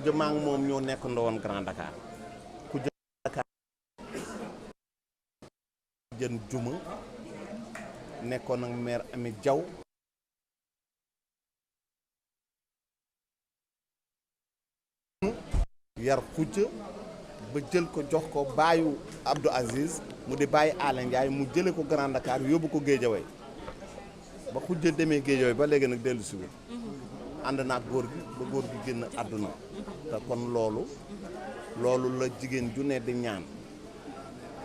jëmaa ngi moom ñoo nekk ndowoon Grand Dakar ku jëm Dakar jën juma nekkoon ak maire Ami Diaw yar xujja ba jël ko jox ko baayu Abdou Aziz mu di bàyyi Aly Ndiaye mu jële ko Grand Dakar yóbbu ko Guédiawaye ba xujja demee Guédiawaye ba léegi nag dellu si wul ànd naag góor gi ba góor gi génn àdduna te kon loolu la jigéen ju ne di ñaan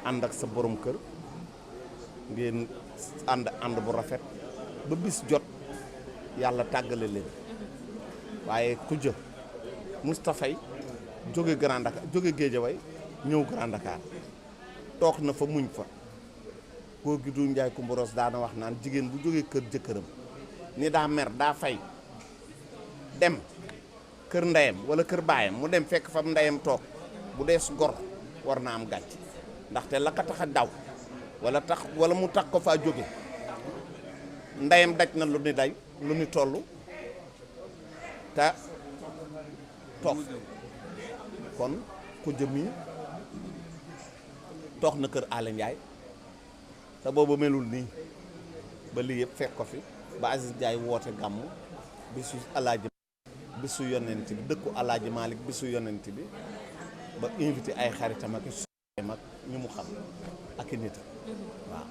ànd ak sa borom kër ngeen ànd bu rafet ba bis jot yàlla tàggale leen waaye xujja Moustapha jóge Grand Dakar jóge Guédiawaye ñëw Grand Dakar toog na fa muñ fa góor gi du Njaay Kumbaros daana wax naan jigéen bu jógee kër jëkkëram ni daa mer daa fay dem kër ndeyam wala kër baayam mu dem fekk fa ndeyam toog bu dees gor war na am gàcc ndaxte la ka tax a daw wala mu tax ko faa jóge ndeyam daj na lu ni toll te toog kon ku jëm yi toog na kër Aly Ndiaye te boobu melul nii ba lii yëpp fekk ko fi ba Aziz Ndiaye woote gàmm bisu alaaji bisu yonent bi dëkku alaaji Malick bisu yonent bi ba invité ay xaritam ak mag ñu mu xam ak i nit waaw.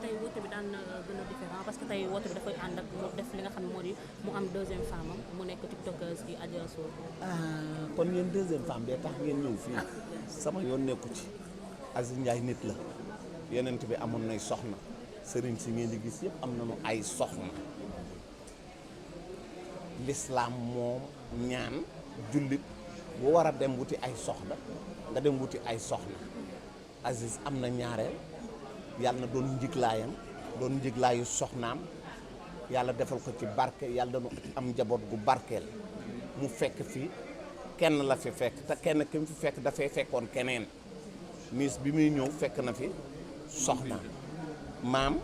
tey woote bi daan gën a différent parce que tey woote bi dafay ànd ak mu def li nga xam ne moo di mu am deuxième femme am mu nekk tiktokeuse di Adja Sow. kon yéen deuxième femme bee tax ngeen ñëw fii sama yoon nekku ci Aziz Ndiaye nit la yonent bi amoon nay soxna sëriñ si ngeen di gis yëpp am nañu ay soxna l'islam moom ñaan jullit bu war a dem wuti ay soxna nga dem wuti ay soxna Aziz am na ñaareel yàlla na doon njiglaayam doon njiglaayu soxnaam yàlla defal ko ci barke yàlla dañu am njaboot gu barkeel mu fekk fi kenn la fi fekk te kenn ki mu fi fekk dafay fekkoon keneen miis bi muy ñëw fekk na fi soxnaam maam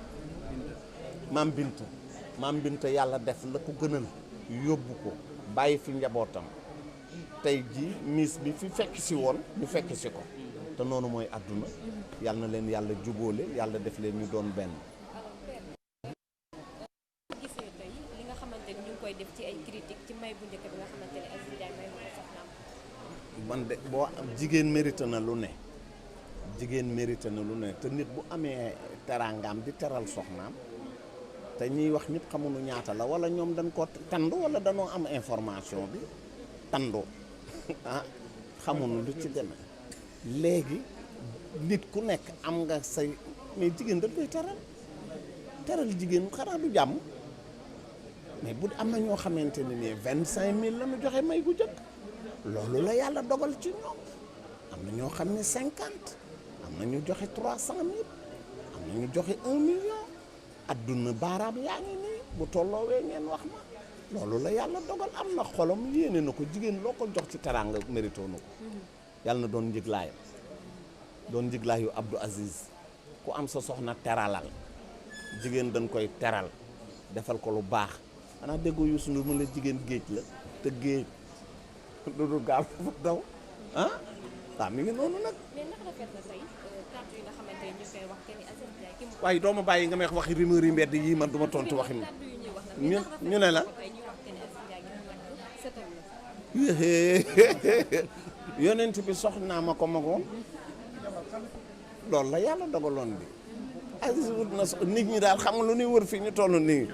Binta yàlla def la ko gënal yóbbu ko bàyyi fi njabootam tey ji miis bi fi fekk si woon ñu fekk si ko te noonu mooy àdduna yàlla na leen yàlla jubóole yàlla def leen ñu doon benn. gisee tey li nga xamante ni ñu ngi koy def ci ay critique ci may bu njëkk bi nga xamante ne Aziz Ndiaye may na ko soxnaam. man de boo jigéen mérite na lu ne jigéen mérite na lu ne te nit bu amee teraangaam di teral soxnaam te ñuy wax ñëpp xamuñu ñaata la wala ñoom dañ ko tandu wala dañoo am information bi tandu xamuñu lu ci demee léegi nit ku nekk am nga say mais jigéen dañ koy teral jigéen xanaa du jàmm mais bu am na ñoo xamante ne nii 25000 la ñu joxe may bu jëkk loolu la yàlla dogal ci ñoom am na ñoo xam ne 50 am na ñu joxe 300000 am na ñu joxe 1 million adduna baaraam yaa ngi nii bu tolloowee ngeen wax ma loolu la yàlla dogal am na xolam yéene na ko jigéen loo ko jox ci teraanga mérito na ko yàlla na doon njëglaayam doon njëglaayu Abdou Aziz ku am sa soxna teralal jigéen dañ koy teral defal ko lu baax xanaa déggoo Youssou Ndour mu la jigéen géej la te géej du gaaw dafa daw waaw mi ngi noonu nag. mais ndax rafet na tey kàddu yi nga xamante ni ñu koy wax que ni Aziz Ndiaye ki mu. waaye doo ma bàyyi nga may wax waxi rumeur yi mbedd yii man du ma tontu waxi ma. kàddu yu ñuy wax nag ñu ne la. tey ñu wax que ni Aziz Ndiaye ki mu nekk sëtam la. yonent bi soxnaa ma ko magoon loolu la yàlla dogaloon bi Aziz wut na nit ñi daal xam nga lu ñuy wër fii ñu toll nii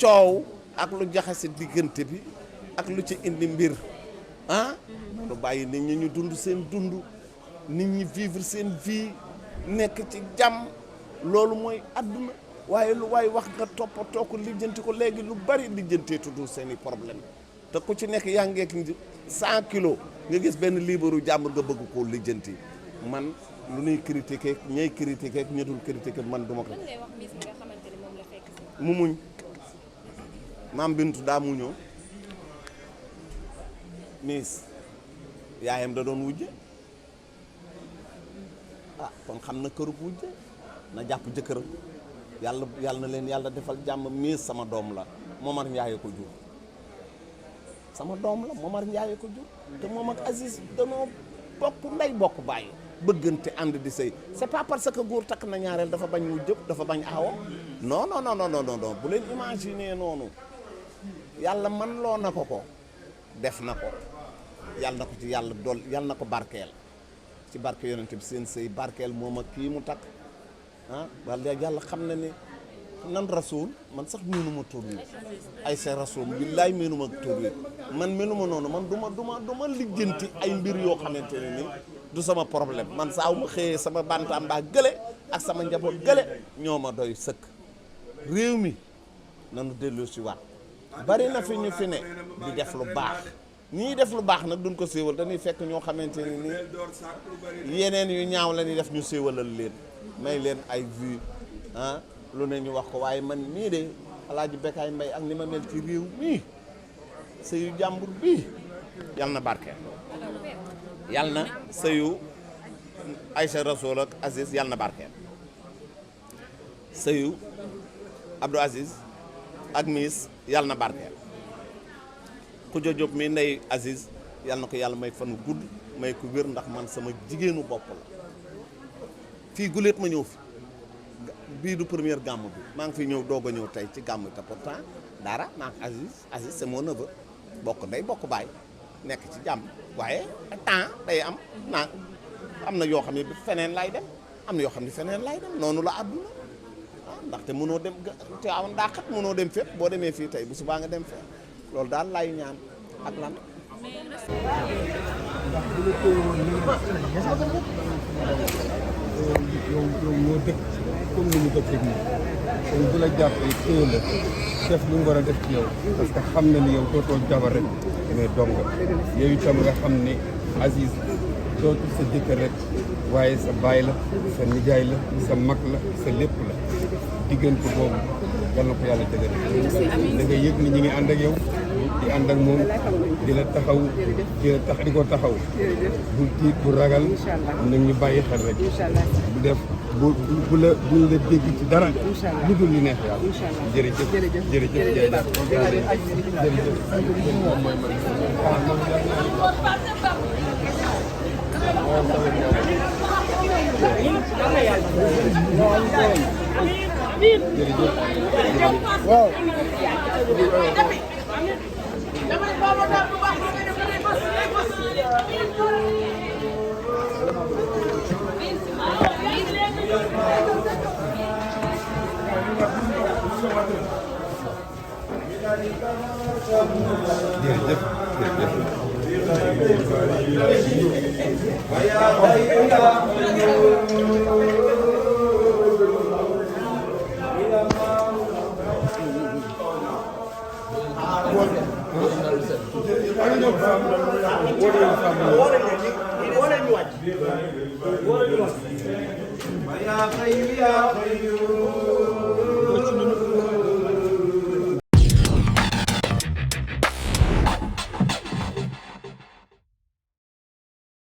coow ak lu jaxase diggante bi ak lu ci indi mbir lu bàyyi nit ñi ñu dund seen dund nit ñi vivre seen vie nekk ci jàmm loolu mooy àdduna waaye lu waay wax nga toppatoo ko lijjanti ko léegi lu bari lijjantee tudd seen i problème te ku ci nekk yaa ngeek 100 kilos nga gis benn liibaru jàmbur nga bëgg koo lijjanti man lu ñuy critiquer ñay critiquer ñi dul critiquer man duma ko. lan ngay wax miis bi nga xamante ni moom la fekk si. mu muñ maam Bintu daa muñoo miis yaayam da doon wujje kon xam na kërug wujje na jàpp jëkkëram yàlla na leen yàlla defal jàmm miis sama doom la Momar Ndiaye ko jur sama doom la Momar Ndiaye ko jur te moom ak Aziz danoo bokk ndey bokk bàyyi bëggante ànd di sëy c'est pas parce que góor takk na ñaareel dafa bañ wu jëpp dafa bañ aawo non non non non non bu leen imaginer noonu yàlla man loo na ko def na ko yàlla na ko ci yàlla dool yàlla na ko barkeel ci barke yonent bi seen sëy barkeel moom ak kii mu takk ah wala yàlla xam na ne nan rasul man sax meenuma tur wi ay sa rasul billaay meenuma tur wi man meluma noonu man du ma lijjanti ay mbir yoo xamante ne ni du sama problème man saa ma xëyee sama bantambaa gële ak sama njaboot gële ñoo ma doy sëkk réew mi nanu dellu si waat bari na fi ñu fi ne di def lu baax ñii def lu baax nag duñ ko séewal dañuy fekk ñoo xamante ne ni yeneen yu ñaaw la ñuy def ñu séewalal leen may leen ay vues ah lu ne ñu wax ko waaye man mii de Alaaji Bekaay Mbaye ak ni ma mel ci réew mii sëyu jàmbur bii yal na barkeel yal na sëyu Aïcha Rasoul ak Aziz yal na barkeel sëyu Abdou Aziz ak Miss yal na barkeel ku jojob mi ndey Aziz yal na ko yàlla may fan gudd may ko wér ndax man sama jigéenu bopp la fii guléet ma ñëw fi bii du première gàmm bi maa ngi fi ñëw doog a ñëw tey ci gàmm te pourtant dara maa ngi Aziz c'est mon neveu bokk ndey bokk baay nekk ci jàmm waaye temps day am am na yoo xam ne feneen lay dem am na yoo xam ne feneen lay dem noonu la àdduna ndaxte mënoo dem te awoon daa xat mënoo dem fépp boo demee fii tey bu subaa nga dem fépp loolu daal lay ñaan ak lan ndax bu la téyewoon ni yow moo dëkk comme ni mu dëkk nii kon bu la jàppee téye la def lu mu war a def ci yow parce que xam na ni yow dootoo jabar rek mais doom nga yow itam nga xam ne Aziz dootul sa jëkkër rek waaye sa baay la sa nijaay la sa mag la sa lépp la diggante boobu yal na ko yàlla dëgëral da nga yëg ni ñi ngi ànd ak yow di ànd ak moom di la taxaw di ko taxaw bul tiit bu ragal nag ñu bàyyi xel rek bu def bu la dégg ci dara lu dul li neex yàlla jërëjëf jërëjëf moom mooy man waaw يا خير يا خير